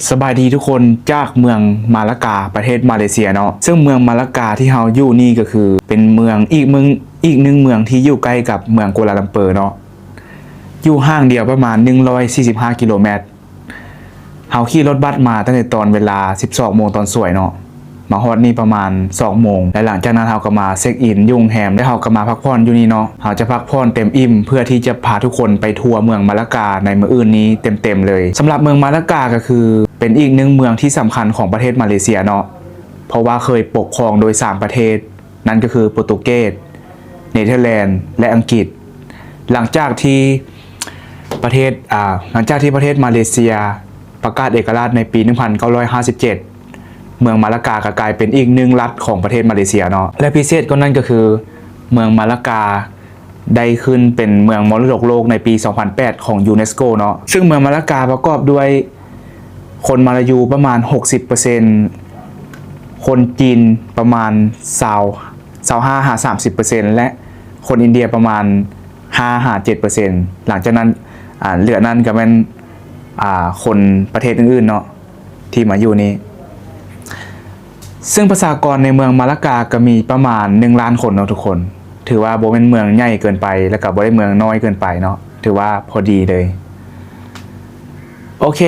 ສະບາຍດີທຸກຄົນ ຈາກເມືອງມາລາກາ ປະເທດມາເລເຊຍເນາະ. ເຊິ່ງເມືອງມາລາກາທີ່ເຮົາຢູ່ນີ້ກໍຄືເປັນເມືອງອີກເມືອງ ອີກໜຶ່ງເມືອງທີ່ຢູ່ໃກ້ກັບເມືອງກົວລາລັມເປີເນາະ, ຢູ່ຫ່າງດຽວປະມານໜຶ່ງຮ້ອຍສີ່ສິບຫ້າກິໂລແມັດ. ເຮົາຂີ່ລົດບັສມາຕັ້ງແຕ່ຕອນເວລາສິບສອງໂມງຕອນສວຍເນາະ, ມາຮອດນີ້ປະມານສອງໂມງ ແລະ ຫຼັງຈາກນັ້ນເຮົາກໍມາເຊັກອິນຢູ່ໂຮງແຮມ ແລະ ເຮົາກໍມາພັກຜ່ອນຢູ່ນີ້ເນາະ. ເຮົາຈະພັກຜ່ອນເຕັມອີ່ມເພື່ອທີ່ຈະພາທຸກຄົນໄປທົ່ວເມືອງມາລາກາໃນມື້ອື່ນນີ້ເຕັມໆເລີຍ. ສຳລັບເມືອງມາລາກາກໍຄືເປັນອີກໜຶ່ງເມືອງທີ່ສຳຄັນຂອງປະເທດມາເລເຊຍເນາະ, ເພາະວ່າເຄີຍປົກຄອງໂດຍສາມປະເທດ ນັ້ນກໍຄືໂປຣຕຸເກດ, ເນເທີແລນ ແລະ ອັງກິດ. ຫຼັງຈາກທີ່ປະເທດ ອາ ຫຼັງຈາກທີ່ປະເທດມາເລເຊຍປະກາດເອກະລາດໃນປີໜຶ່ງພັນເກົ້າຮ້ອຍຫ້າສິບເຈັດ ເມືອງມາລາກາກໍກາຍເປັນອີກໜຶ່ງລັດຂອງປະເທດມາເລເຊຍເນາະ ແລະ ພິເສດກວ່ານັ້ນກໍຄືເມືອງມາລາກາໄດ້ຂຶ້ນເປັນເມືອງມໍລະດົກໂລກໃນປີສອງພັນແປດຂອງຢູເນສໂກເນາະ. ເຊິ່ງເມືອງມາລາກາປະກອບດ້ວຍຄົນມາລາຢູປະມານຫົກສິບເປີເຊັນ, ຄົນຈີນປະມານຊາວ ຊາວຫ້າຫາສາມສິບເປີເຊັນ ແລະ ຄົນອິນເດຍປະມານຫ້າຫາເຈັດເປີເຊັນ. ຫຼັງຈາກນັ້ນ ອາ ເຫຼືອນັ້ນກໍແມ່ນ ອາ ຄົນປະເທດອື່ນໆເນາະ ທີ່ມາຢູ່ນີ້. ເຊິ່ງປະຊາກອນໃນເມືອງມາລາກາກໍມີປະມານໜຶ່ງລ້ານຄົນເນາະທຸກຄົນ. ຖືວ່າບໍ່ແມ່ນເມືອງໃຫຍ່ເກີນໄປ ແລ້ວກໍບໍ່ໄດ້ເມືອງນ້ອຍເກີນໄປເນາະ, ຖືວ່າພໍດີເລີຍ. ໂອເຄ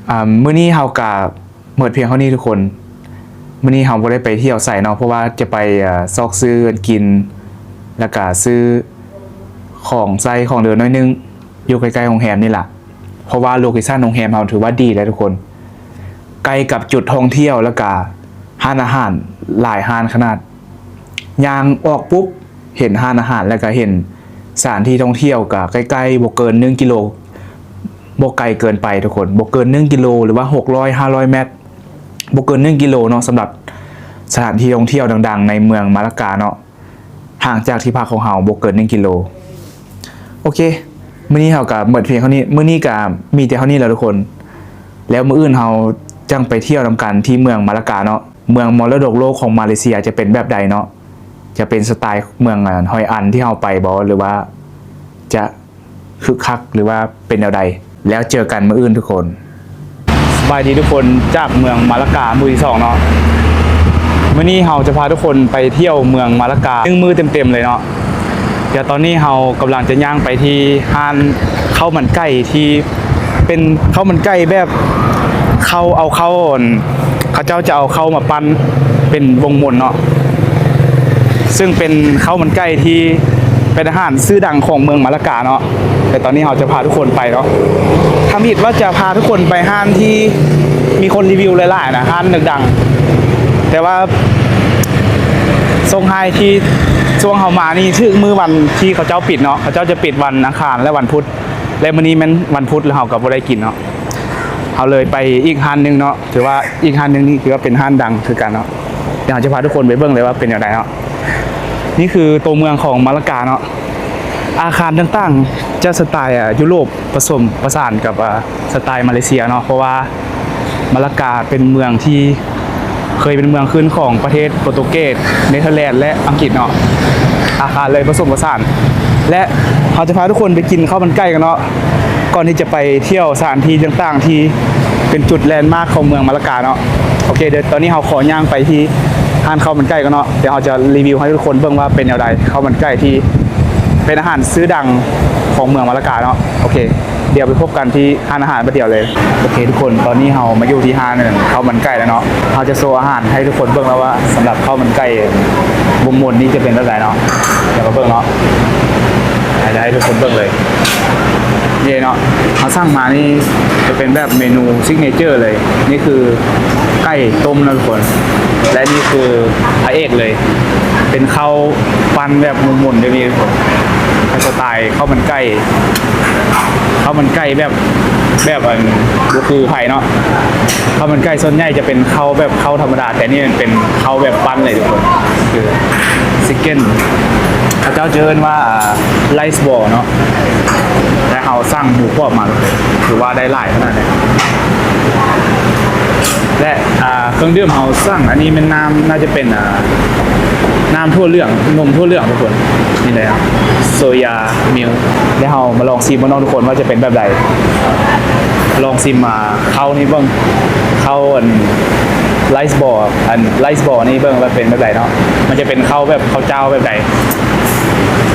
ອາ ມື້ນີ້ເຮົາກໍ ໝົດພຽງເທົ່ານີ້ທຸກຄົນ. ມື້ນີ້ເຮົາບໍ່ໄດ້ໄປທ່ຽວໃສເນາະ ເພາະວ່າຈະໄປ ເອີ ຊອກຊື້ອັນກິນ ແລ້ວກະຊື້ຂອງໃຊ້ຂອງເດີນໜ້ອຍໜຶ່ງ ຢູ່ໃກ້ໆໂຮງແຮມນີ້ລະ. ເພາະວ່າໂລເຄຊັນໂຮງແຮມເຮົາຖືວ່າດີແລ້ວທຸກຄົນ, ໃກ້ກັບຈຸດທ່ອງທ່ຽວ ແລ້ວກະຮ້ານອາຫານຫຼາຍຮ້ານຂະໜາດ. ຍ່າງອອກປຸບ ເຫັນຮ້ານອາຫານ ແລ້ວກະເຫັນສະຖານທີ່ທ່ອງທ່ຽວກະໃກ້ໆ ບໍ່ເກີນໜຶ່ງກິໂລ, ບໍ່ໄກເກີນໄປທຸກຄົນ, ບໍ່ເກີນໜຶ່ງກິໂລ ຫຼືວ່າຫົກຮ້ອຍ ຫ້າຮ້ອຍແມັດ. ບໍ່ເກີນໜຶ່ງກິໂລເນາະ ສຳລັບສະຖານທີ່ທ່ອງທ່ຽວດັງໆໃນເມືອງມາລາກາເນາະ, ຫ່າງຈາກທີ່ພັກຂອງເຮົາບໍ່ເກີນໜຶ່ງກິໂລ. ໂອເຄ ມື້ນີ້ເຮົາກະໝົດພຽງເທົ່ານີ້, ມື້ນີ້ກະມີແຕ່ເທົ່ານີ້ແຫຼະທຸກຄົນ, ແລ້ວມື້ອື່ນເຮົາຈັ່ງໄປທ່ຽວນຳກັນທີ່ເມືອງມາລາກາເນາະ. ເມືອງມໍລະດົກໂລກຂອງມາເລເຊຍຈະເປັນແບບໃດເນາະ, ຈະເປັນສະໄຕເມືອງ ອາ ຮອຍອັນທີ່ເຮົາໄປບໍ່ ຫຼືວ່າຈະ ຄຶກຄັກ ຫຼືວ່າເປັນແນວໃດ? ແລ້ວເຈີກັນມື້ອື່ນທຸກຄົນ. ສະບາຍດີທຸກຄົນ ຈາກເມືອງມາລາກາມື້ທີສອງເນາະ. ມື້ນີ້ເຮົາຈະພາທຸກຄົນໄປທ່ຽວເມືອງມາລາກາໜຶ່ງມື້ເຕັມໆເລີຍເນາະ. ດຽວຕອນນີ້ເຮົາກຳລັງຈະຍ່າງໄປທີ່ຮ້ານເຂົ້າມັນໄກ່ ທີ່ເປັນເຂົ້າມັນໄກ່ແບບເຂົ້າ ເອົາເຂົ້າ ເຂົາເຈົ້າຈະເອົາເຂົ້າມາປັ້ນເປັນວົງມົນເນາະ. ເຊິ່ງເປັນເຂົ້າມັນໄກ່ທີ່ເປັນອາຫານຊື່ດັງຂອງເມືອງມາລາກາເນາະ. ແຕ່ຕອນນີ້ເຮົາຈະພາທຸກຄົນໄປເນາະ. ທຳອິດວ່າຈະພາທຸກຄົນໄປຮ້ານທີ່ມີຄົນຣີວິວຫຼາຍໆນະ, ຮ້ານດັງໆ. ແຕ່ວ່າໂຊກຮ້າຍທີ່ຊ່ວງເຮົາມານີ້ຖືກມື້ວັນທີ່ເຂົາເຈົ້າປິດເນາະ. ເຂົາເຈົ້າຈະປິດວັນອັງຄານ ແລະ ວັນພຸດ ແລະ ມື້ນີ້ແມ່ນວັນພຸດ ແລ້ວເຮົາກໍບໍ່ໄດ້ກິນເນາະ. ເຮົາເລີຍໄປອີກຮ້ານໜຶ່ງເນາະ. ຖືວ່າອີກຮ້ານໜຶ່ງນີ້ຖືວ່າເປັນຮ້ານດັງຄືກັນເນາະ. ດຽວເຮົາຈະພາທຸກຄົນໄປເບິ່ງເລີຍວ່າເປັນແນວໃດເນາະ. ນີ້ຄືຕົວເມືອງຂອງມາລາກາເນາະ. ອາຄານຕ່າງໆຈະສະໄຕ ອາ ຢູໂຣບ ປະສົມປະສານກັບ ອາ ສະໄຕມາເລເຊຍເນາະ, ເພາະວ່າມາລາກາເປັນເມືອງທີ່ເຄີຍເປັນເມືອງຂຶ້ນຂອງປະເທດໂປຣຕຸເກດ, ເນເທີແລນ ແລະ ອັງກິດເນາະ. ອາຄານເລີຍປະສົມປະສານ ແລະ ເຮົາຈະພາທຸກຄົນໄປກິນເຂົ້າມັນໄກ່ກັນເນາະ. ກ່ອນທີ່ຈະໄປທ່ຽວສະຖານທີ່ຕ່າງໆທີ່ເປັນຈຸດແລນມາກຂອງເມືອງມາລາກາເນາະ. ໂອເຄ ດຽວຕອນນີ້ເຮົາຂໍຍ່າງໄປທີ່ຮ້ານເຂົ້າມັນໄກ່ກ່ອນເນາະ. ດຽວເຮົາຈະຣີວິວໃຫ້ທຸກຄົນເບິ່ງວ່າເປັນແນວໃດ ເຂົ້າມັນໄກ່ທີ່ເປັນອາຫານຊື່ດັງຂອງເມືອງມາລາກາເນາະ. ໂອເຄ ດຽວໄປພົບກັນທີ່ຮ້ານອາຫານບາດດຽວເລີຍ. ໂອເຄທຸກຄົນ ຕອນນີ້ເຮົາມາຢູ່ທີ່ຮ້ານເຂົ້າມັນໄກ່ແລ້ວເນາະ. ເຮົາຈະໂຊອາຫານໃຫ້ທຸກຄົນເບິ່ງແລ້ວວ່າ ສຳລັບເຂົ້າມັນໄກ່ວົງມົນນີ້ຈະເປັນແບບໃດເນາະ. ດຽວມາເບິ່ງເນາະ. ດຽວໃຫ້ທຸກຄົນເບິ່ງເລີຍ. ນີ້ເນາະ ເຮົາສັ່ງມານີ້ຈະເປັນແບບເມນູຊິກເນເຈີເລີຍ. ນີ້ຄືໄກ່ຕົ້ມເນາະທຸກຄົນ ແລະ ນີ້ຄືພະເອກເລີຍ ເປັນເຂົ້າ ປັ້ນແບບໝຸ່ນໆ ແບບນີ້ທຸກຄົນ. ເປັນສະໄຕເຂົ້າມັນໄກ່ ເຂົ້າມັນໄກ່ແບບ ແບບອັນ ບໍ່ຄືໃຜເນາະ. ເຂົ້າມັນໄກ່ສ່ວນໃຫຍ່ຈະເປັນເຂົ້າແບບເຂົ້າທຳມະດາ, ແຕ່ນີ້ມັນເປັນເຂົ້າແບບປັ້ນເລີຍທຸກຄົນ. ຄືຊິກເກັນ ເຂົາເຈົ້າຈະເອີ້ນວ່າ ອາ ໄລສ໌ບອລເນາະ. ແລະ ເຮົາສັ່ງໝູກອກມາ ຖືວ່າໄດ້ຫຼາຍຂະໜາດໃດ. ແລະ ອາ ເຄື່ອງດື່ມເຮົາສັ່ງ ອັນນີ້ແມ່ນນ້ຳ ໜ້າຈະເປັນ ອາ ນ້ຳຖົ່ວເຫຼືອງ ນົມຖົ່ວເຫຼືອງທຸກຄົນ. ນີ້ແຫຼະ ໂຊຢາມິວ. ແລ້ວເຮົາມາລອງຊີມເບິ່ງເນາະທຸກຄົນ ວ່າຈະເປັນແບບໃດ. ໂອເຄ ລອງຊິມ ອ່າ ເຂົ້ານີ້ເບິ່ງ ເຂົ້າອັນ rice ball ອັນ rice ball ນີ້ເບິ່ງວ່າເປັນແບບໃດເນາະ. ມັນຈະເປັນເຂົ້າແບບເຂົ້າຈ້າວແບບໃດ.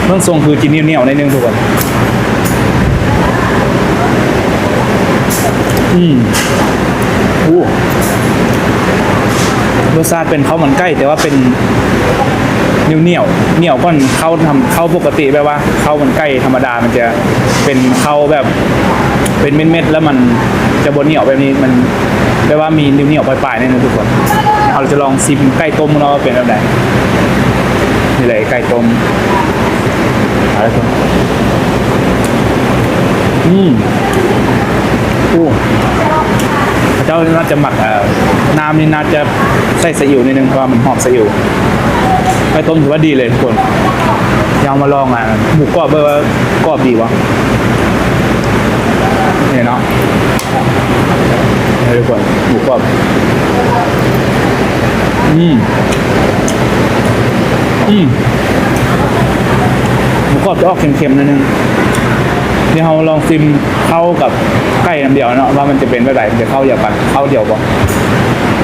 ເບິ່ງຊົງຄືຈະໜຽວໆໜ້ອຍໜຶ່ງທຸກຄົນ. ອືມ ໂອ້ ລົດຊາດເປັນເຂົ້າມັນໄກ່ ແຕ່ວ່າເປັນໜຽວໆ ໜຽວກວ່າເຂົ້າທຳ ເຂົ້າປົກກະຕິ ແບບວ່າເຂົ້າມັນໄກ່ທຳມະດາ ມັນຈະເປັນເຂົ້າແບບເປັນເມັດໆ ແລ້ວມັນຈະບໍ່ໜຽວແບບນີ້ ມັນແບບວ່າມີໜຽວໆປາຍໆໜ້ອຍໜຶ່ງທຸກຄົນ. ເຮົາຈະລອງຊິມໄກ່ຕົ້ມເນາະວ່າເປັນແບບໃດ. ນີ້ແຫຼະໄກ່ຕົ້ມ ເອົາເລີຍທຸກຄົນ. ອືມ ໂອ້ ເຂົາເຈົ້າໜ້າຈະໝັກ ເອີ ນ້ຳນີ້ໜ້າຈະໃສ່ຊາອິ້ວໜ້ອຍໜຶ່ງ ເພາະວ່າມັນຫອມຊາອິ້ວ. ໄກ່ຕົ້ມຖືວ່າດີເລີຍທຸກຄົນ. ດຽວເຮົາມາລອງ ອ່າ ໝູກອບເບິ່ງວ່າກອບດີບໍ່. ນີ້ເນາະ ນີ້ທຸກຄົນ ໝູກອບ. ອືມ ອືມ ໝູກອບຈະອອກເຄັມໆໜ້ອຍໜຶ່ງ. ດຽວເຮົາລອງຊິມເຂົ້າກັບໄກ່ນຳດຽວເນາະ ວ່າມັນຈະເປັນແບບໃດ ມັນຈະເຂົ້າດຽວກັນ ເຂົ້າດຽວບໍ່.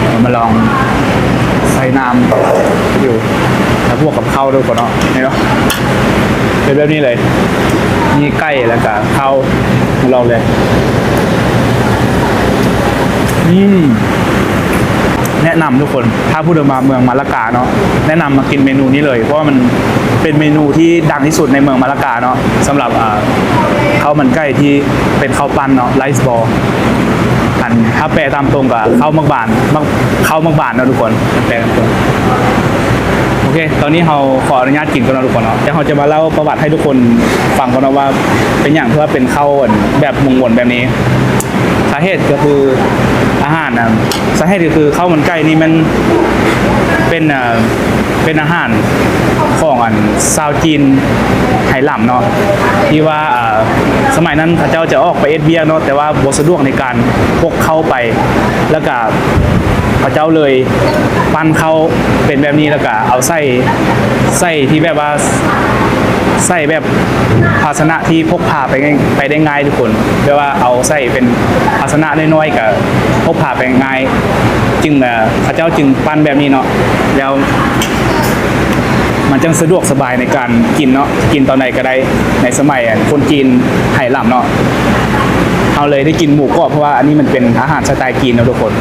ເຮົາມາລອງໃສ່ນ້ຳຢູ່ ແລ້ວບວກກັບເຂົ້າທຸກຄົນເນາະ. ນີ້ເນາະ ເປັນແບບນີ້ເລີຍ ມີໄກ່ແລ້ວກະເຂົ້າ ມາລອງເລີຍ. ອືມ ແນະນຳທຸກຄົນ ຖ້າຜູ້ໃດມາເມືອງມາລາກາເນາະ ແນະນຳມາກິນເມນູນີ້ເລີຍ ເພາະວ່າມັນເປັນເມນູທີ່ດັງທີ່ສຸດໃນເມືອງມາລາກາເນາະ ສຳລັບ ເອີ ເຂົ້າມັນໄກ່ທີ່ເປັນເຂົ້າປັ້ນເນາະ rice ball. ອັນ ຖ້າແປຕາມຕົງກໍເຂົ້າໝາກບານ ໝາກ ເຂົ້າໝາກບານເນາະທຸກຄົນ ແປຕາມຕົງ. ໂອເຄ ຕອນນີ້ເຮົາຂໍອະນຸຍາດກິນກ່ອນເນາະທຸກຄົນເນາະ. ດຽວເຮົາຈະມາເລົ່າປະຫວັດໃຫ້ທຸກຄົນຟັງກ່ອນເນາະ ວ່າເປັນຫຍັງເພື່ອເປັນເຂົ້າ ອັນ ແບບມົນໆແບບນີ້. ສາເຫດກໍຄືອາຫານ ອັນ ສາເຫດກໍຄືເຂົ້າມັນໄກ່ນີ້ມັນເປັນ ເອີ ເປັນອາຫານຂອງ ອັນ ຊາວຈີນໄຫຫຼຳເນາະ ທີ່ວ່າ ເອີ ສະໄໝນັ້ນເຂົາເຈົ້າຈະອອກໄປເຮັດວຽກເນາະ ແຕ່ວ່າບໍ່ສະດວກໃນການ ພກເຂົ້າໄປ ແລ້ວກະເຂົາເຈົ້າເລີຍປັ້ນເຂົ້າເປັນແບບນີ້ ແລ້ວກະເອົາໃສ່ ໃສ່ທີ່ແບບວ່າ ໃສ່ແບບພາຊະນະທີ່ພົກພາໄປ ໄປໄດ້ງ່າຍທຸກຄົນ ແບບວ່າເອົາໃສ່ເປັນພາຊະນະນ້ອຍໆ ກະພົກພາໄປງ່າຍ ຈຶ່ງ ເອີ ເຂົາເຈົ້າຈຶ່ງປັ້ນແບບນີ້ເນາະ ແລ້ວ ມັນຈັ່ງສະດວກສະບາຍໃນການກິນເນາະ ກິນຕອນໃດກໍໄດ້ ໃນສະໄໝ ອັນ ຄົນຈີນໄຫຫຼຳເນາະ. ເຮົາເລີຍໄດ້ກິນໝູກອບ ເພາະວ່າອັນນີ້ມັນເປັນອາຫານສະໄຕຈີນເນາະທຸກຄົນ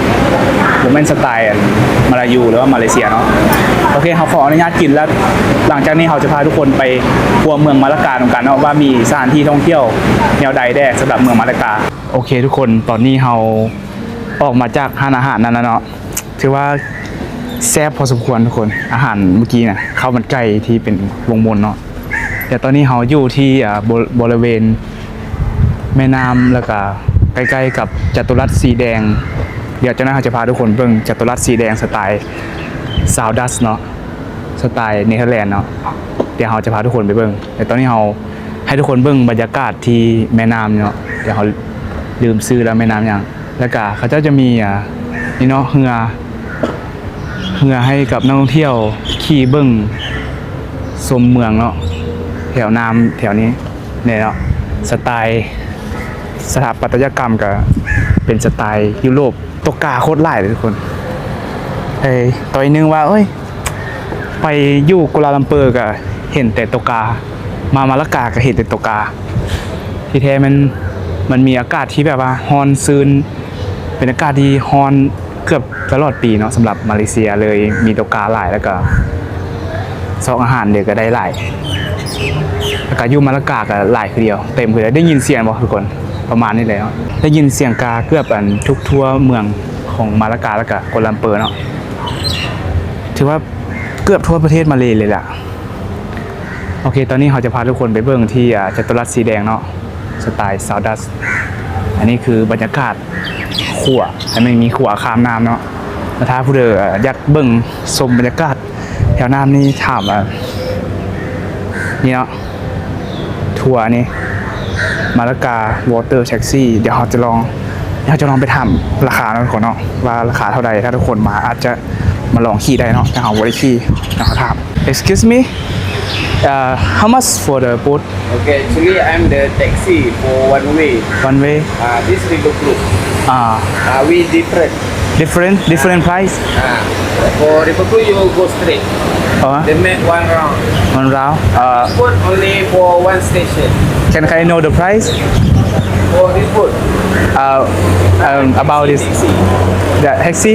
ບໍ່ແມ່ນສະໄຕ ອັນ ມາລາຢູ ຫຼືວ່າມາເລເຊຍເນາະ. ໂອເຄ ເຮົາຂໍອະນຸຍາດກິນ ແລ້ວຫຼັງຈາກນີ້ເຮົາຈະພາທຸກຄົນໄປທົ່ວເມືອງມາລາການຳກັນເນາະ ວ່າມີສະຖານທີ່ທ່ອງທ່ຽວແນວໃດແດ່ສຳລັບເມືອງມາລາກາ. ໂອເຄທຸກຄົນ ຕອນນີ້ເຮົາອອກມາຈາກຮ້ານອາຫານນັ້ນແລ້ວເນາະ. ຖືວ່າແຊບພໍສົມຄວນທຸກຄົນ ອາຫານມື້ກີ້ນະ ເຂົ້າມັນໄກ່ທີ່ເປັນວົງມົນເນາະ. ແຕ່ຕອນນີ້ເຮົາຢູ່ທີ່ ອາ ບໍ ບໍລິເວນແມ່ນ້ຳ ແລ້ວກະໃກ້ໆກັບຈະຕຸລັດສີແດງ. ດຽວຈັກໜ້ອຍເຮົາຈະພາທຸກຄົນເບິ່ງຈະຕຸລັດສີແດງສະໄຕຊາວດັດເນາະ ສະໄຕເນເທີແລນເນາະ. ດຽວເຮົາຈະພາທຸກຄົນໄປເບິ່ງ ແຕ່ຕອນນີ້ເຮົາໃຫ້ທຸກຄົນເບິ່ງບັນຍາກາດທີ່ແມ່ນ້ຳເນາະ. ດຽວເຮົາລືມຊື່ແລ້ວ ແມ່ນ້ຳຫຍັງ. ແລ້ວກະເຂົາເຈົ້າຈະມີ ອາ ນີ້ເນາະ ເຮືອ ເຮືອໃຫ້ກັບນັກທ່ອງທ່ຽວຂີ່ເບິ່ງຊົມເມືອງເນາະ ແຖວນ້ຳແຖວນີ້. ນີ້ເນາະ ສະໄຕສະຖາປັດຕະຍະກຳກະເປັນສະໄຕຢູໂຣບ. ຕົກກາໂຄດຫຼາຍເລີຍທຸກຄົນ. ເອີ ຕອນໜຶ່ງວ່າ ເອີຍ ໄປຢູ່ກົວລາລັມເປີກະເຫັນແຕ່ຕົກກາ ມາມາລາກາກະເຫັນແຕ່ຕົກກາ. ທີ່ແທ້ມັນ ມັນມີອາກາດທີ່ແບບວ່າຮ້ອນຊື່ນ ເປັນອາກາດທີ່ຮ້ອນເກືອບຕະຫຼອດປີເນາະ. ສຳລັບມາເລເຊຍເລີຍມີຕົກກາຫຼາຍ ແລ້ວກະຊອກອາຫານເດກະໄດ້ຫຼາຍ ແລ້ວກະຢູ່ມາລາກາກະຫຼາຍຄືດຽວ ເຕັມຄືດຽວ. ໄດ້ຍິນສຽງບໍ່ທຸກຄົນ? ປະມານນີ້ແຫຼະເນາະ ໄດ້ຍິນສຽງກາເກືອບ ອັນ ທຸກທົ່ວເມືອງຂອງມາລາກາ ແລ້ວກະກົວລາລັມເປີເນາະ. ຖືວ່າເກືອບທົ່ວປະເທດມາເລເລີຍລະ. ໂອເຄ ຕອນນີ້ເຮົາຈະພາທຸກຄົນໄປເບິ່ງທີ່ ອາ ຈະຕຸລັດສີແດງເນາະ ສະໄຕຊາວດັດ. ອັນນີ້ຄືບັນຍາກາດຂົວ ອັນນີ້ມີຂົວຂ້າມນ້ຳເນາະ. ແລ້ວຖ້າຜູ້ໃດ ອາ ຢາກເບິ່ງຊົມບັນຍາກາດແຖວນ້ຳນີ້ ຖາມ ອາ ນີ້ເນາະ ທົວນີ້ ມາລາກາ Water Taxi. ດຽວເຮົາຈະລອງ ດຽວເຮົາຈະລອງໄປຖາມລາຄາເນາະທຸກຄົນເນາະ ວ່າລາຄາເທົ່າໃດ. ຖ້າທຸກຄົນມາອາດຈະມາລອງຂີ່ໄດ້ເນາະ ແຕ່ເຮົາບໍ່ໄດ້ຂີ່. ດຽວເຮົາຖາມ. Excuse me, Uh, how much for the boat? Okay, actually, I'm the taxi for one way. One way? Uh, this River Cruise. Ah. Uh, we different. Different, different price? Uh, for River Cruise, you go straight. Uh-huh. They make one round. One round. Uh, This one only for one station. Can I know the price? For this boat. Uh, um, about this. Taxi. The taxi?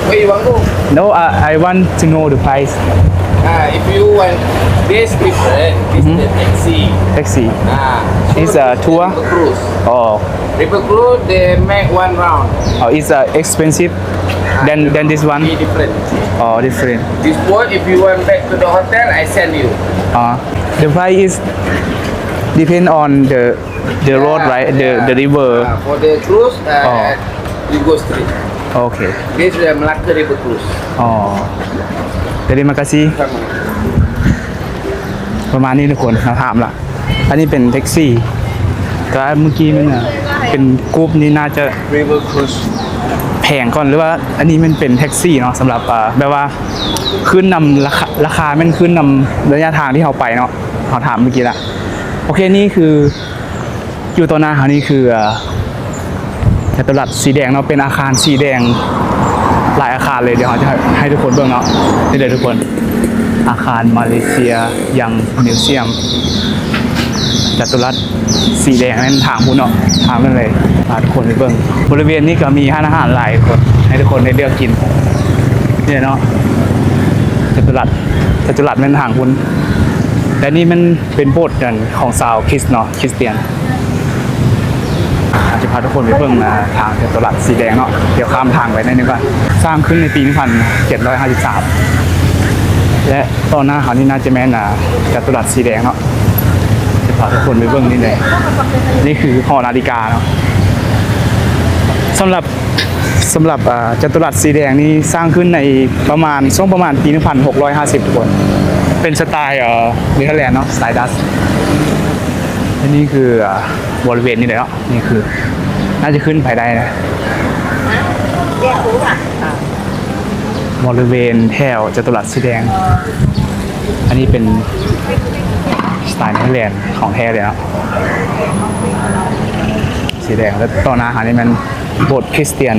Where you want go? No, uh, I want to know the price. Ah, if you want this different, this Mhm. the taxi. Taxi. Ah, It's a tour? River Cruise. Oh. River Cruise, they make one round. Oh, it's, uh, expensive than, than this one? Be different. Oh, different. This boat, if you want back to the hotel, I send you. Uh, the price is depend on the, the road, right? The, the river. Ah, for the cruise, uh, Oh. you go straight. Okay. This is the Malacca River Cruise. Oh. Terima kasih. Sama. ປະມານນີ້ທຸກຄົນ ເຮົາຖາມລະ ອັນນີ້ເປັນແທັກຊີ ແຕ່ວ່າເມື່ອກີ້ມັນ ອ່າ ເປັນກຣຸບນີ້ໜ້າຈະ River Cruise ແພງກ່ອນ ຫຼືວ່າອັນນີ້ມັນເປັນແທັກຊີເນາະ ສຳລັບ ອ່າ ແບບວ່າຄືນນຳລາຄາ ລາຄາແມ່ນຄືນນຳໄລຍະທາງທີ່ເຮົາໄປເນາະ ເຮົາຖາມເມື່ອກີ້ລະ. ໂອເຄ ນີ້ຄື ຢູ່ຕໍ່ໜ້າເຮົານີ້ຄື ເອີ ຈັດຕຸລັດສີແດງເນາະ ເປັນອາຄານສີແດງຫຼາຍອາຄານເລີຍ. ດຽວເຮົາຈະໃຫ້ ໃຫ້ທຸກຄົນເບິ່ງເນາະ ນີ້ເດີທຸກຄົນ ອາຄານມາເລເຊຍ Young Museum ຈັດຕຸລັດສີແດງ ແມ່ນທາງພຸ້ນເນາະ ທາງນັ້ນເລີຍ. ພາທຸກຄົນໄປເບິ່ງ ບໍລິເວນນີ້ກໍມີຮ້ານອາຫານຫຼາຍຄົນ ໃຫ້ທຸກຄົນໄດ້ເລືອກກິນ ນີ້ເນາະ ຈັດຕຸລັດ ຈັດຕຸລັດແມ່ນທາງພຸ້ນ ແລະນີ້ມັນ ເປັນໂບດຂອງຊາວຄຣິສເນາະ ຄຣິສຕຽນ. ອາດຈະພາທຸກຄົນໄປເບິ່ງ ອ່າ ທາງຈັດຕຸລັດສີແດງເນາະ ດຽວຂ້າມທາງໄປໜ້ອຍໜຶ່ງກ່ອນ. ສ້າງຂຶ້ນໃນປີໜຶ່ງພັນເຈັດຮ້ອຍຫ້າສິບສາມ ແລະຕໍ່ໜ້າເຮົານີ້ໜ້າຈະແມ່ນ ອ່າ ຈັດຕຸລັດສີແດງເນາະ ຈະພາທຸກຄົນໄປເບິ່ງນີ້ເລີຍ. ນີ້ຄືຫໍນາລິກາເນາະ ສຳລັບ ສຳລັບ ອ່າ ຈັດຕຸລັດສີແດງນີ້ສ້າງຂຶ້ນໃນປະມານ ຊ່ວງປະມານປີໜຶ່ງພັນຫົກຮ້ອຍຫ້າສິບ ທຸກຄົນ ເປັນສະໄຕລ໌ ເອີ ເນເທີແລນເນາະ ສະໄຕລ໌ດັດ. ອັນນີ້ຄື ອ່າ ບໍລິເວນນີ້ເລີຍເນາະ ນີ້ຄື ໜ້າຈະຂຶ້ນໄປໄດ້ນະ ບໍລິເວນແຖວຈັດຕຸລັດສີແດງ. ອັນນີ້ເປັນສະໄຕລ໌ເນເທີແລນຂອງແທ້ເລີຍເນາະ ສີແດງ. ແລະຕໍ່ໜ້າເຮົານີ້ແມ່ນ ໂບດຄຣິສຕຽນ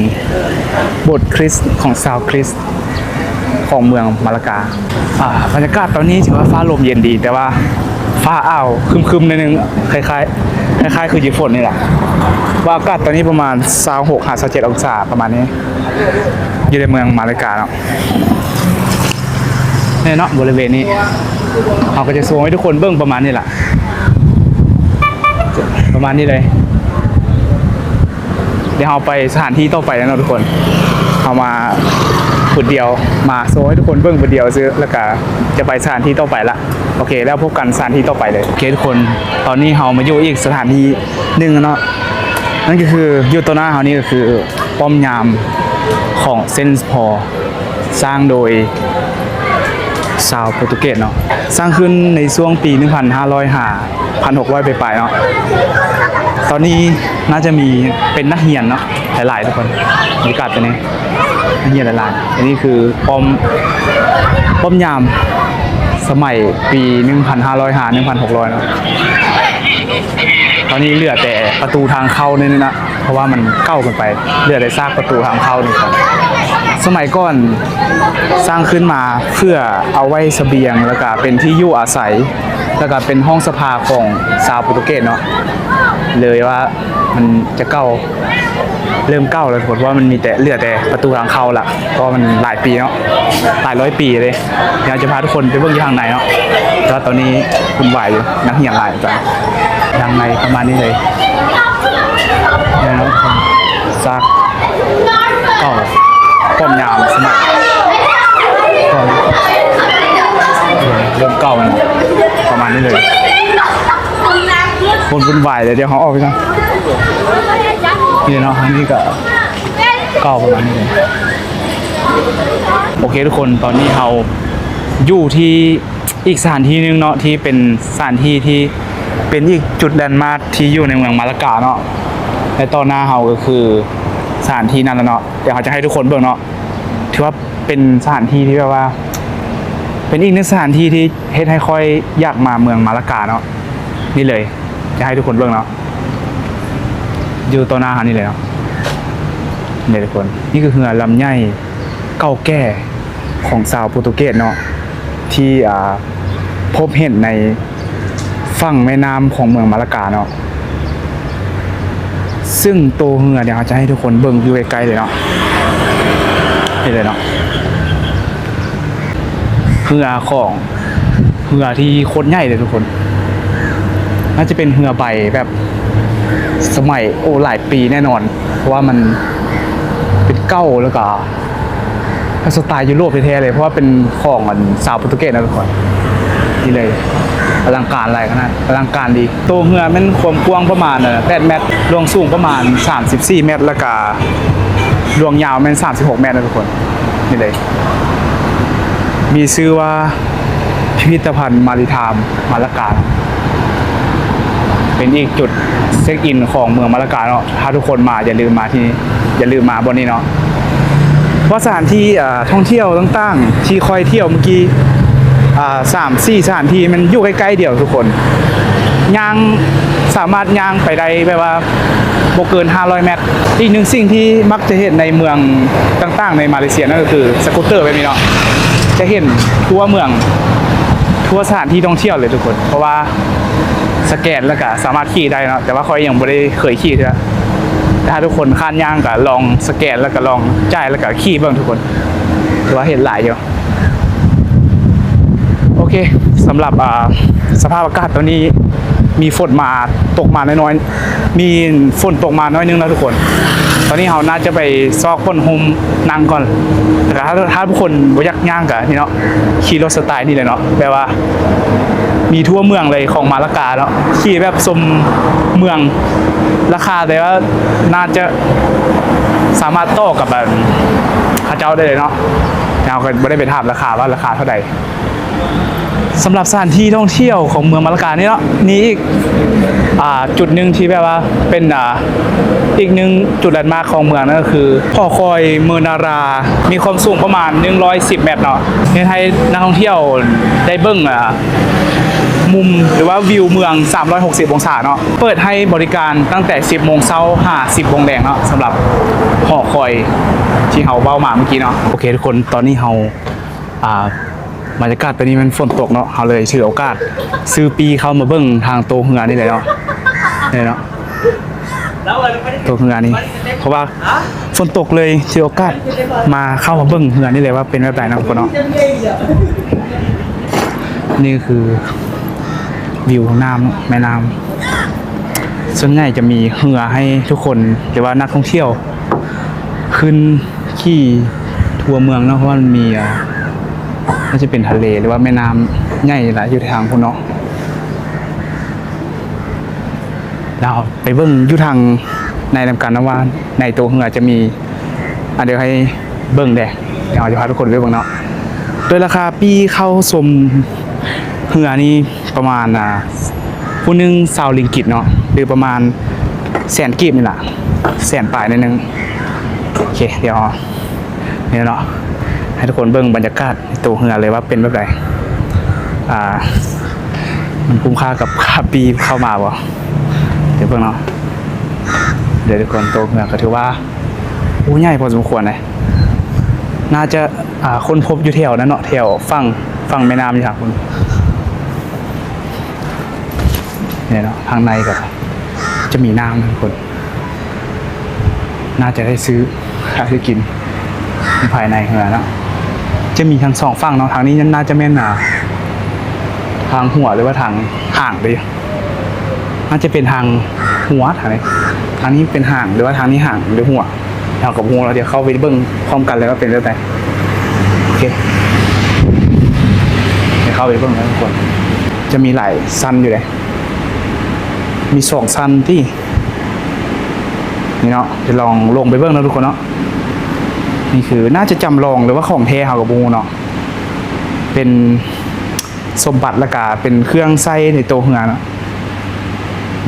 ໂບດຄຣິສຂອງຊາວຄຣິສຂອງເມືອງມາລາກາ. ອ່າ ບັນຍາກາດຕອນນີ້ຖືວ່າຟ້າລົມເຢັນດີ ແຕ່ວ່າຟ້າອ້າວຄຶ້ມໆໜ້ອຍໜຶ່ງ ຄ້າຍໆ ຄ້າຍໆຄືຈະຝົນນີ້ແຫຼະ ວ່າອາກາດຕອນນີ້ປະມານຊາວຫົກຫາຊາວເຈັດອົງສາປະມານນີ້ ຢູ່ໃນເມືອງມາລາກາເນາະ. ແນ່ເນາະ ບໍລິເວນນີ້ ເຮົາກໍຈະໂຊໃຫ້ທຸກຄົນເບິ່ງປະມານນີ້ລະ ປະມານນີ້ເລີຍ. ດຽວເຮົາໄປສະຖານທີ່ຕໍ່ໄປແລ້ວເນາະທຸກຄົນ ເຮົາມາບຶດດຽວ ມາໂຊໃຫ້ທຸກຄົນເບິ່ງບຶດດຽວຊື່ ແລ້ວກະຈະໄປສະຖານທີ່ຕໍ່ໄປລະ. ໂອເຄ ແລ້ວພົບກັນສະຖານທີ່ຕໍ່ໄປເລີຍ. ໂອເຄທຸກຄົນ ຕອນນີ້ເຮົາມາຢູ່ອີກສະຖານທີ່ໜຶ່ງເນາະ ນັ້ນກໍຄືຢູ່ຕໍ່ໜ້າເຮົານີ້ກໍຄືປ້ອມຍາມຂອງເຊນພອລ ສ້າງໂດຍຊາວໂປຣຕຸເກດເນາະ ສ້າງຂຶ້ນໃນຊ່ວງປີໜຶ່ງພັນຫ້າຮ້ອຍຫາພັນຫົກຮ້ອຍປາຍໆເນາະ. ຕອນນີ້ໜ້າຈະມີເປັນນັກຮຽນເນາະ ຫຼາຍໆທຸກຄົນ ບັນຍາກາດຕົວນີ້ ນັກຮຽນຫຼາຍໆ. ອັນນີ້ຄືປ້ອມ ປ້ອມຍາມສະໄໝປີໜຶ່ງພັນຫ້າຮ້ອຍຫາໜຶ່ງພັນຫົກຮ້ອຍເນາະ. ຕອນນີ້ເຫຼືອແຕ່ປະຕູທາງເຂົ້ານີ້ນະ ເພາະວ່າມັນເກົ່າເກີນໄປ ເຫຼືອແຕ່ຊາກປະຕູທາງເຂົ້ານີ້. ສະໄໝກ່ອນສ້າງຂຶ້ນມາເພື່ອເອົາໄວ້ສະບຽງ ແລ້ວກະເປັນທີ່ຢູ່ອາໄສ ແລ້ວກະເປັນຫ້ອງສະພາຂອງຊາວໂປຣຕຸເກດເນາະ ເລີຍວ່າມັນຈະເກົ່າ ເລີ່ມເກົ່າແລ້ວທຸກຄົນ ເພາະວ່າມັນມີແຕ່ ເຫຼືອແຕ່ປະຕູທາງເຂົ້າລະ ເພາະວ່າມັນຫຼາຍປີເນາະ ຫຼາຍຮ້ອຍປີເດ້. ດຽວຈະພາທຸກຄົນໄປເບິ່ງຢູ່ທາງໃນເນາະ ແຕ່ວ່າຕອນນີ້ວຸ່ນວາຍຢູ່ ນັກຮຽນຫຼາຍຈັງ. ທາງໃນປະມານນີ້ເລີຍ ນີ້ເນາະ ຊາກເກົ່າ ປ້ອມຍາມສະໄໝກ່ອນ ເລີ່ມເກົ່າແມ່ນປະມານນີ້ເລີຍ. ຄົນວຸ່ນວາຍເລີຍ ດຽວເຮົາອອກໄປກ່ອນ. ນີ້ເນາະ ທາງນີ້ກໍເກົ່າປະມານນີ້ເລີຍ. ໂອເຄທຸກຄົນ ຕອນນີ້ເຮົາຢູ່ທີ່ອີກສະຖານທີ່ໜຶ່ງເນາະ ທີ່ເປັນສະຖານທີ່ທີ່ເປັນອີກຈຸດແລນມາກທີ່ຢູ່ໃນເມືອງມາລາກາເນາະ ແລະຕໍ່ໜ້າເຮົາກໍຄືສະຖານທີ່ນັ້ນລະເນາະ. ດຽວເຮົາຈະໃຫ້ທຸກຄົນເບິ່ງເນາະ ຖືວ່າເປັນສະຖານທີ່ທີ່ແບບວ່າ ເປັນອີກໜຶ່ງສະຖານທີ່ທີ່ເຮັດໃຫ້ຂ້ອຍຢາກມາເມືອງມາລາກາເນາະ. ນີ້ເລີຍ ຈະໃຫ້ທຸກຄົນເບິ່ງເນາະ ຢູ່ຕໍ່ໜ້າເຮົານີ້ເລີຍເນາະ. ນີ້ທຸກຄົນ ນີ້ຄືເຮືອລຳໃຫຍ່ເກົ່າແກ່ຂອງຊາວໂປຣຕຸເກດເນາະ ທີ່ ອ່າ ພົບເຫັນໃນຝັ່ງແມ່ນ້ຳຂອງເມືອງມາລາກາເນາະ. ຊຶ່ງໂຕເຮືອເນຍ ເຮົາຈະໃຫ້ທຸກຄົນເບິ່ງຢູ່ໃກ້ໆເລີຍເນາະ. ນີ້ເລີຍເນາະ ເຮືອຂອງ ເຮືອທີ່ໂຄດໃຫຍ່ເລີຍທຸກຄົນ. ໜ້າຈະເປັນເຮືອໃບແບບສະໄໝ ໂອ້ ຫຼາຍປີແນ່ນອນ ເພາະວ່າມັນເປັນເກົ່າ ແລ້ວກະ ແບບສະໄຕຢູໂຣບແທ້ໆເລີຍ ເພາະວ່າເປັນຂອງອັນຊາວໂປຣຕຸເກດນະທຸກຄົນ. ນີ້ເລີຍ ອະລັງການຫຼາຍຂະໜາດ ອະລັງການດີ. ໂຕເຮືອແມ່ນຄວາມກວ້າງປະມານ ເອີ ແປດແມັດ, ລວງສູງປະມານສາມສິບສີ່ແມັດ ແລ້ວກະລວງຍາວແມ່ນສາມສິບຫົກແມັດນະທຸກຄົນ. ນີ້ເລີຍ ມີຊື່ວ່າ ພິພິທະພັນມາຣີທາມມາລາກາ ເປັນອີກຈຸດເຊັກອິນຂອງເມືອງມາລາກາເນາະ. ຖ້າທຸກຄົນມາ ຢ່າລືມມາທີ່ນີ້ ຢ່າລືມມາບ່ອນນີ້ເນາະ. ເພາະສະຖານທີ່ ເອີ ທ່ອງທ່ຽວຕ່າງໆ ທີ່ຂ້ອຍທ່ຽວມື້ກີ້ ອາ ສາມສີ່ສະຖານທີ່ ມັນຢູ່ໃກ້ໆດຽວທຸກຄົນ ຍ່າງ ສາມາດຍ່າງໄປໄດ້ແບບວ່າບໍ່ເກີນຫ້າຮ້ອຍແມັດ. ອີກໜຶ່ງສິ່ງທີ່ມັກຈະເຫັນໃນເມືອງຕ່າງໆໃນມາເລເຊຍ ນັ້ນກໍຄືສະກູດເຕີແບບນີ້ເນາະ ຈະເຫັນທົ່ວເມືອງ ທົ່ວສະຖານທີ່ທ່ອງທ່ຽວເລີຍທຸກຄົນ ເພາະວ່າສະແກນແລ້ວກະສາມາດຂີ່ໄດ້ເນາະ. ແຕ່ວ່າຂ້ອຍຍັງບໍ່ໄດ້ເຄີຍຂີ່ເທື່ອ ແຕ່ຖ້າທຸກຄົນຄ້ານຍ່າງກະລອງສະແກນ ແລ້ວກະລອງຈ່າຍ ແລ້ວກະຂີ່ເບິ່ງທຸກຄົນ ຖືວ່າເຫັນຫຼາຍຢູ່. ໂອເຄ ສຳລັບ ອ່າ ສະພາບອາກາດຕອນນີ້ ມີຝົນມາຕົກມາໜ້ອຍໆ ມີຝົນຕົກມາໜ້ອຍໜຶ່ງແລ້ວທຸກຄົນ. ຕອນນີ້ເຮົາໜ້າຈະໄປຊອກບ່ອນຮົ່ມນັ່ງກ່ອນ ແຕ່ຖ້າ ຖ້າທຸກຄົນບໍ່ຢາກຍ່າງກະນີ້ເນາະ ຂີ່ລົດສະໄຕນີ້ແຫຼະເນາະ ແບບວ່າມີທົ່ວເມືອງເລີຍຂອງມາລາກາເນາະ ຂີ່ແບບຊົມເມືອງ. ລາຄາ ແຕ່ວ່າໜ້າຈະສາມາດຕໍ່ກັບ ອັນ ເຂົາເຈົ້າໄດ້ເລີຍເນາະ. ເຮົາກໍບໍ່ໄດ້ໄປຖາມລາຄາວ່າລາຄາເທົ່າໃດ. ສຳລັບສະຖານທີ່ທ່ອງທ່ຽວຂອງເມືອງມາລາການີ້ເນາະ ມີອີກ ອ່າ ຈຸດໜຶ່ງທີ່ແບບວ່າເປັນ ອ່າ ອີກໜຶ່ງຈຸດແລນມາກຂອງເມືອງ ນັ້ນກໍຄືຫໍຄອຍເມີນາຣາ ມີຄວາມສູງປະມານໜຶ່ງຮ້ອຍສິບແມັດເນາະ ເຮັດໃຫ້ນັກທ່ອງທ່ຽວໄດ້ເບິ່ງ ອ່າ ມຸມ ຫຼືວ່າວິວເມືອງສາມຮ້ອຍຫົກສິບອົງສາເນາະ. ເປີດໃຫ້ບໍລິການຕັ້ງແຕ່ສິບໂມງເຊົ້າຫາສິບໂມງແລງເນາະ ສຳລັບຫໍຄອຍທີ່ເຮົາເວົ້າມາເມື່ອກີ້ເນາະ. ໂອເຄທຸກຄົນ ຕອນນີ້ເຮົາ ອ່າ ບັນຍາກາດຕອນນີ້ມັນຝົນຕົກເນາະ ເຮົາເລີຍຖືໂອກາດຊື້ປີ້ເຂົ້າມາເບິ່ງທາງໂຕເຮືອນີ້ເລີຍເນາະ ນີ້ເນາະ ໂຕເຮືອນີ້ ເພາະວ່າຝົນຕົກເລີຍຖືໂອກາດມາເຂົ້າມາເບິ່ງເຮືອນີ້ເລີຍວ່າເປັນແບບໃດເນາະທຸກຄົນເນາະ. ນີ້ຄືວິວນ້ຳ ແມ່ນ້ຳ ສ່ວນໃຫຍ່ຈະມີເຮືອໃຫ້ທຸກຄົນ ຫຼືວ່ານັກທ່ອງທ່ຽວຂຶ້ນ ຂີ່ທົ່ວເມືອງເນາະ ເພາະວ່າມັນມີ ອ່າ ໜ້າຈະເປັນທະເລ ຫຼືວ່າແມ່ນ້ຳໃຫຍ່ຫຼາຍຢູ່ທາງພຸ້ນເນາະ. ແລ້ວເຮົາໄປເບິ່ງຢູ່ທາງໃນນຳກັນເນາະ ວ່າໃນໂຕເຮືອຈະມີ ອ່າ ດຽວໃຫ້ເບິ່ງເດ້ ດຽວເຮົາຈະພາທຸກຄົນໄປເບິ່ງເນາະ. ໂດຍລາຄາປີ້ເຂົ້າຊົມເຮືອນີ້ ປະມານ ອ່າ ຜູ້ໜຶ່ງຊາວລິງກິດເນາະ ຫຼືປະມານແສນກີບນີ້ລະ ແສນປາຍໜ້ອຍໜຶ່ງ. ໂອເຄ ດຽວນີ້ເນາະ ໃຫ້ທຸກຄົນເບິ່ງບັນຍາກາດໃນໂຕເຮືອເລີຍວ່າເປັນແບບໃດ ອ່າ ມັນຄຸ້ມຄ່າກັບຄ່າປີ້ເຂົ້າມາບໍ່ ດຽວເບິ່ງເນາະ. ດຽວທຸກຄົນ ໂຕເຮືອກໍຖືວ່າ ໂອ້ ໃຫຍ່ພໍສົມຄວນເດ ໜ້າຈະ ອ່າ ຄົ້ນພົບຢູ່ແຖວນັ້ນເນາະ ແຖວຝັ່ງ ຝັ່ງແມ່ນ້ຳຢູ່ທາງພຸ້ນ ນີ້ເນາະ. ທາງໃນກໍຈະມີນ້ຳນະທຸກຄົນ ໜ້າຈະໄດ້ຊື້ຂ້າວໄດ້ກິນໃນພາຍໃນເຮືອເນາະ. ຈະມີທັງສອງຝັ່ງເນາະ ທາງນີ້ໜ້າຈະແມ່ນ ອ່າ ທາງຫົວ ຫຼືວ່າທາງຫາງເດ້ ໜ້າຈະເປັນທາງຫົວ ທາງນີ້ ທາງນີ້ເປັນຫາງ ຫຼືວ່າທາງນີ້ຫາງ ຫຼືຫົວ ເຮົາກໍບໍ່ຮູ້ ດຽວເຂົ້າໄປເບິ່ງພ້ອມກັນເລີຍວ່າເປັນແບບໃດ. ໂອເຄ ດຽວເຂົ້າໄປເບິ່ງນະທຸກຄົນ ຈະມີຫຼາຍຊັ້ນຢູ່ເດ້ ມີສອງຊັ້ນຕິ ນີ້ເນາະ. ດຽວລອງລົງໄປເບິ່ງເນາະທຸກຄົນເນາະ. ນີ້ຄືໜ້າຈະຈຳລອງ ຫຼືວ່າຂອງແທ້ເຮົາກໍບໍ່ຮູ້ເນາະ ເປັນສົມບັດ ແລ້ວກະເປັນເຄື່ອງໃຊ້ໃນໂຕເຮືອເນາະ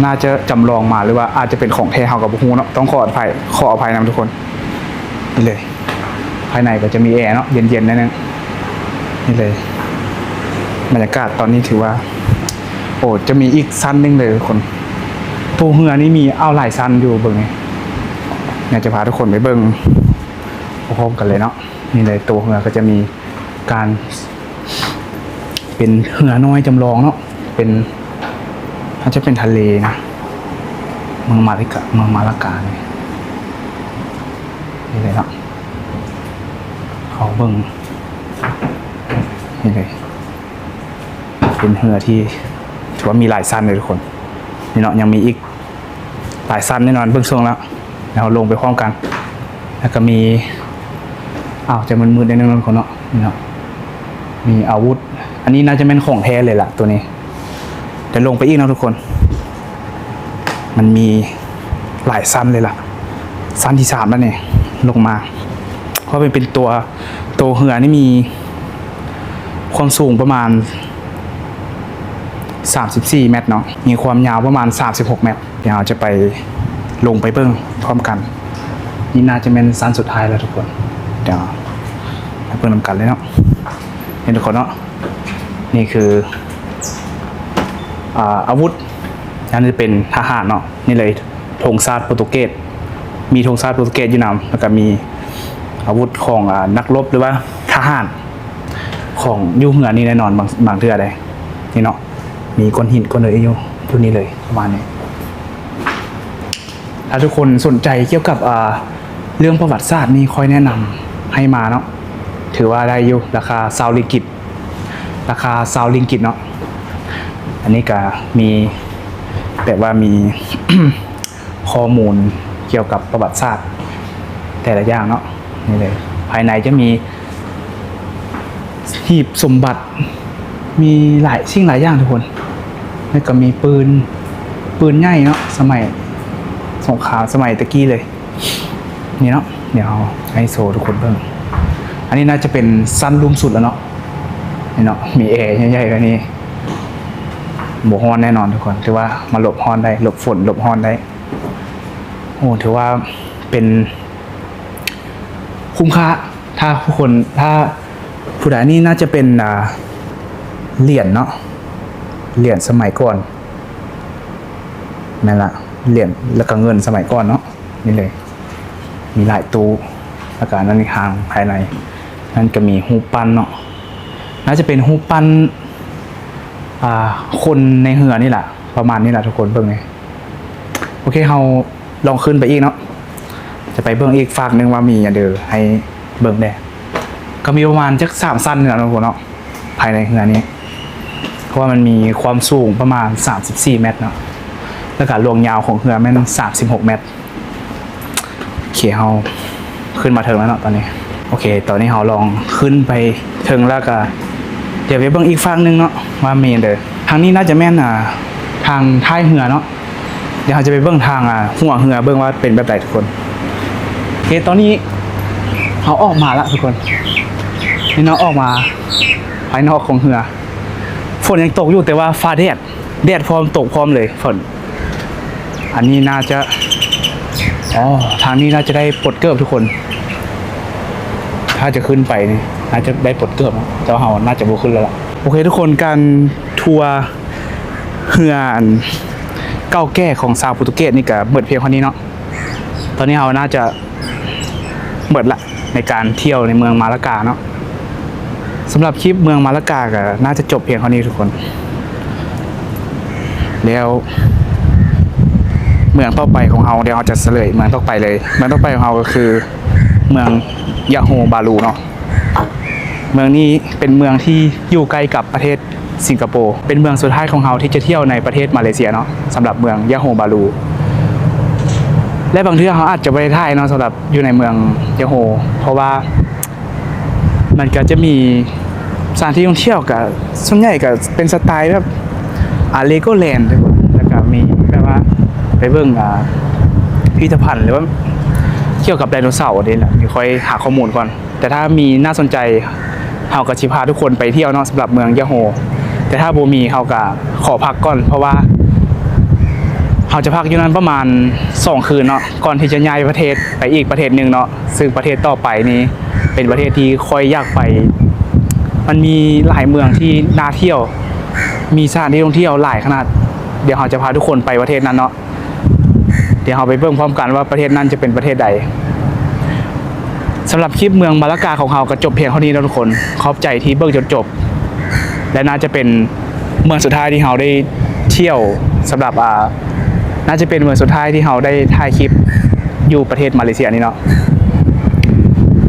ໜ້າຈະຈຳລອງມາ ຫຼືວ່າອາດຈະເປັນຂອງແທ້ເຮົາກໍບໍ່ຮູ້ເນາະ ຕ້ອງຂໍອະໄພ ຂໍອະໄພນຳທຸກຄົນ. ນີ້ເລີຍ ພາຍໃນກໍຈະມີແອເນາະ ເຢັນໆໜ້ອຍໜຶ່ງ ນີ້ເລີຍ. ບັນຍາກາດຕອນນີ້ຖືວ່າ ໂອ້ ຈະມີອີກຊັ້ນໜຶ່ງເລີຍທຸກຄົນ. ໂຕເຮືອນີ້ມີ ເອົາ ຫຼາຍຊັ້ນຢູ່ ເບິ່ງນີ້. ຢາກຈະພາທຸກຄົນໄປເບິ່ງພ້ອມໆກັນເລີຍເນາະ. ນີ້ເລີຍ ໂຕເຮືອກໍຈະມີການ ເປັນເຮືອນ້ອຍຈຳລອງເນາະ, ເປັນ ອາດຈະເປັນທະເລນະ ເມືອງມາລິກະ ເມືອງມາລາການີ້. ນີ້ເລີຍເນາະ ເຂົ້າເບິ່ງ ນີ້ເລີຍ ເປັນເຮືອທີ່ຖືວ່າມີຫຼາຍຊັ້ນເລີຍທຸກຄົນ. ນີ້ເນາະ ຍັງມີອີກຫຼາຍຊັ້ນແນ່ນອນ ເບິ່ງຊົງແລ້ວ ແລ້ວເຮົາລົງໄປພ້ອມກັນ. ແລ້ວກໍມີ ອ້າວ ຈະມືດໆໜ້ອຍໜຶ່ງເນາະທຸກຄົນເນາະ. ນີ້ເນາະ ມີອາວຸດ ອັນນີ້ໜ້າຈະແມ່ນຂອງແທ້ເລີຍລະ ໂຕນີ້. ແຕ່ລົງໄປອີກເນາະທຸກຄົນ ມັນມີຫຼາຍຊັ້ນເລີຍລະ ຊັ້ນທີສາມແລ້ວນີ້ ລົງມາ. ເພາະເປັນ ເປັນຕົວ ຕົວເຮືອນີ້ມີຄວາມສູງປະມານສາມສິບສີ່ແມັດເນາະ, ມີຄວາມຍາວປະມານສາມສິບຫົກແມັດ. ດຽວເຮົາຈະໄປ ລົງໄປເບິ່ງພ້ອມກັນ. ນີ້ໜ້າຈະແມ່ນຊັ້ນສຸດທ້າຍແລ້ວທຸກຄົນ. ດຽວໄປເບິ່ງນຳກັນເລີຍເນາະ. ເຫັນທຸກຄົນເນາະ ນີ້ຄື ອາ ອາວຸດ ອັນນີ້ເປັນທະຫານເນາະ. ນີ້ເລີຍ ທຸງຊາດໂປຣຕຸເກດ ມີທຸງຊາດໂປຣຕຸເກດຢູ່ນຳ ແລ້ວກໍມີອາວຸດຂອງ ອາ ນັກລົບ ຫຼືວ່າທະຫານຂອງຢູ່ເຮືອນີ້ແນ່ນອນ. ບາງ ບາງເທື່ອໃດ ນີ້ເນາະ ມີກ້ອນຫີນກ້ອນເອີຢູ່ ຢູ່ນີ້ເລີຍ ປະມານນີ້. ຖ້າທຸກຄົນສົນໃຈກ່ຽວກັບ ອາ ເລື່ອງປະຫວັດສາດນີ້ ຂ້ອຍແນະນຳໃຫ້ມາເນາະ ຖືວ່າໄດ້ຢູ່ ລາຄາຊາວລິງກິດ ລາຄາຊາວລິງກິດເນາະ. ອັນນີ້ກະມີ ແບບວ່າມີ ຂໍ້ມູນກ່ຽວກັບປະຫວັດສາດແຕ່ລະຢ່າງເນາະ. ນີ້ເລີຍ ພາຍໃນຈະມີ ຮີບສົມບັດ ມີຫຼາຍສິ່ງຫຼາຍຢ່າງທຸກຄົນ. ແລ້ວກໍມີປືນ ປືນໃຫຍ່ເນາະ ສະໄໝສົງຄາມ ສະໄໝແຕ່ກີ້ເລີຍ. ນີ້ເນາະ ດຽວໃຫ້ໂຊທຸກຄົນເບິ່ງ. ອັນນີ້ໜ້າຈະເປັນຊັ້ນລຸ່ມສຸດແລ້ວເນາະ. ນີ້ເນາະ ມີແອໃຫຍ່ໆແບບນີ້ ບໍ່ຮ້ອນແນ່ນອນທຸກຄົນ. ຖືວ່າມາຫຼົບຮ້ອນໄດ້ ຫຼົບຝົນ ຫຼົບຮ້ອນໄດ້. ໂອ້ ຖືວ່າເປັນ ຄຸ້ມຄ່າ. ຖ້າຜູ້ຄົນ ຖ້າຜູ້ໃດ ອັນນີ້ໜ້າຈະເປັນ ອ່າ ຫຼຽນເນາະ ຫຼຽນສະໄໝກ່ອນ ແມ່ນລະ ຫຼຽນ ແລ້ວກໍເງິນສະໄໝກ່ອນເນາະ. ນີ້ເລີຍ ມີຫຼາຍຕູ້ ແລ້ວກໍອັນນັ້ນອີກທາງພາຍໃນ ນັ້ນກໍມີຮູບປັ້ນເນາະ ໜ້າຈະເປັນຮູບປັ້ນ ອ່າ ຄົນໃນເຮືອນີ້ລະ ປະມານນີ້ລະທຸກຄົນ. ເບິ່ງນີ້ ໂອເຄ ເຮົາລອງຂຶ້ນໄປອີກເນາະ ຈະໄປເບິ່ງອີກຟາກໜຶ່ງວ່າມີຫຍັງເດີໃຫ້ເບິ່ງແດ່. ກໍມີປະມານຈັກສາມຊັ້ນນີ້ລະທຸກຄົນເນາະ ພາຍໃນເຮືອນີ້ ເພາະວ່າມັນມີຄວາມສູງປະມານສາມສິບສີ່ແມັດເນາະ ແລ້ວກະລວງຍາວຂອງເຮືອແມ່ນສາມສິບຫົກແມັດ. ໂອເຄ ເຮົາຂຶ້ນມາເທິງແລ້ວເນາະຕອນນີ້. ໂອເຄ ຕອນນີ້ເຮົາລອງຂຶ້ນໄປເທິງແລ້ວກະ ດຽວໄປເບິ່ງອີກຟາກໜຶ່ງເນາະວ່າມີຫຍັງເດີ. ທາງນີ້ໜ້າຈະແມ່ນ ອ່າ ທາງທ້າຍເຮືອເນາະ. ດຽວເຮົາຈະໄປເບິ່ງທາງ ອ່າ ຫົວເຮືອເບິ່ງວ່າເປັນແບບໃດທຸກຄົນ. ໂອເຄ ຕອນນີ້ເຮົາອອກມາລະທຸກຄົນ. ນີ້ເນາະ ອອກມາພາຍນອກຂອງເຮືອ. ຝົນຍັງຕົກຢູ່ ແຕ່ວ່າຟ້າແດດ ແດດພ້ອມຕົກພ້ອມເລີຍ ຝົນ. ອັນນີ້ໜ້າຈະ ອໍ ທາງນີ້ໜ້າຈະໄດ້ປົດເກີບທຸກຄົນ. ຖ້າຈະຂຶ້ນໄປນີ້ໜ້າຈະໄດ້ປົດເກີບເນາະ ແຕ່ວ່າເຮົາໜ້າຈະບໍ່ຂຶ້ນແລ້ວລະ. ໂອເຄທຸກຄົນ ການທົວເຮືອອັນເກົ່າແກ່ຂອງຊາວໂປຣຕຸເກດນີ້ກະໝົດພຽງເທົ່ານີ້ເນາະ. ຕອນນີ້ເຮົາໜ້າຈະໝົດລະ ໃນການທ່ຽວໃນເມືອງມາລາກາເນາະ. ສຳລັບຄລິບເມືອງມາລາກາກໍໜ້າຈະຈົບພຽງເທົ່ານີ້ທຸກຄົນ. ແລ້ວເມືອງຕໍ່ໄປຂອງເຮົາ ດຽວເຮົາຈະສະເຫຼີຍເມືອງຕໍ່ໄປເລີຍ. ເມືອງຕໍ່ໄປຂອງເຮົາກໍຄືເມືອງຢາໂຮບາລູເນາະ. ເມືອງນີ້ເປັນເມືອງທີ່ຢູ່ໃກ້ກັບປະເທດ ສິງກະໂປ ເປັນເມືອງສຸດທ້າຍຂອງເຮົາທີ່ຈະທ່ຽວໃນປະເທດມາເລເຊຍເນາະ ສຳລັບເມືອງຢາໂຮບາລູ ແລະ ບາງເທື່ອເຮົາອາດຈະບໍ່ໄດ້ຖ່າຍເນາະ ສຳລັບຢູ່ໃນເມືອງຢາໂຮ ເພາະວ່າມັນກໍຈະມີສະຖານທີ່ທ່ອງທ່ຽວ ກໍສ່ວນໃຫຍ່ກໍເປັນສະໄຕແບບ ອາ ເລໂກແລນ ແລ້ວກໍມີແບບວ່າໄປເບິ່ງ ອາ ພິພິທະພັນ ຫຼືວ່າກ່ຽວກັບໄດໂນເສົານີ້ແຫຼະ ດຽວຄ່ອຍຫາຂໍ້ມູນກ່ອນ. ແຕ່ຖ້າມີໜ້າສົນໃຈ ເຮົາກໍຊິພາທຸກຄົນໄປທ່ຽວເນາະ ສຳລັບເມືອງຢາໂຮ. ແຕ່ຖ້າບໍ່ມີ ເຮົາກໍຂໍພັກກ່ອນ ເພາະວ່າເຮົາຈະພັກຢູ່ນັ້ນປະມານສອງຄືນເນາະ ກ່ອນທີ່ຈະຍ້າຍປະເທດໄປອີກປະເທດໜຶ່ງເນາະ. ຊຶ່ງປະເທດຕໍ່ໄປນີ້ເປັນປະເທດທີ່ຂ້ອຍຢາກໄປ ມັນມີຫຼາຍເມືອງທີ່ໜ້າທ່ຽວ ມີສະຖານທີ່ທ່ອງທ່ຽວຫຼາຍຂະໜາດ. ດຽວເຮົາຈະພາທຸກຄົນໄປປະເທດນັ້ນເນາະ. ດຽວເຮົາໄປເບິ່ງພ້ອມກັນວ່າປະເທດນັ້ນຈະເປັນປະເທດໃດ. ສຳລັບຄລິບເມືອງມາລາກາຂອງເຮົາກໍຈົບພຽງເທົ່ານີ້ເນາະທຸກຄົນ. ຂອບໃຈທີ່ເບິ່ງຈົນຈົບ ແລະ ໜ້າຈະເປັນເມືອງສຸດທ້າຍທີ່ເຮົາໄດ້ທ່ຽວ ສຳລັບ ອ່າ ໜ້າຈະເປັນເມືອງສຸດທ້າຍທີ່ເຮົາໄດ້ຖ່າຍຄລິບຢູ່ປະເທດມາເລເຊຍນີ້ເນາະ.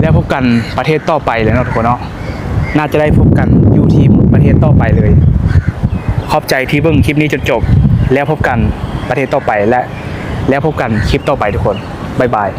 ແລ້ວພົບກັນປະເທດຕໍ່ໄປເລີຍເນາະທຸກຄົນເນາະ. ໜ້າຈະໄດ້ພົບກັນຢູ່ທີ່ປະເທດຕໍ່ໄປເລີຍ. ຂອບໃຈທີ່ເບິ່ງຄລິບນີ້ຈົນຈົບ. ແລ້ວພົບກັນປະເທດຕໍ່ໄປ ແລະ ແລ້ວພົບກັນຄລິບຕໍ່ໄປທຸກຄົນ. ບາຍບາຍ.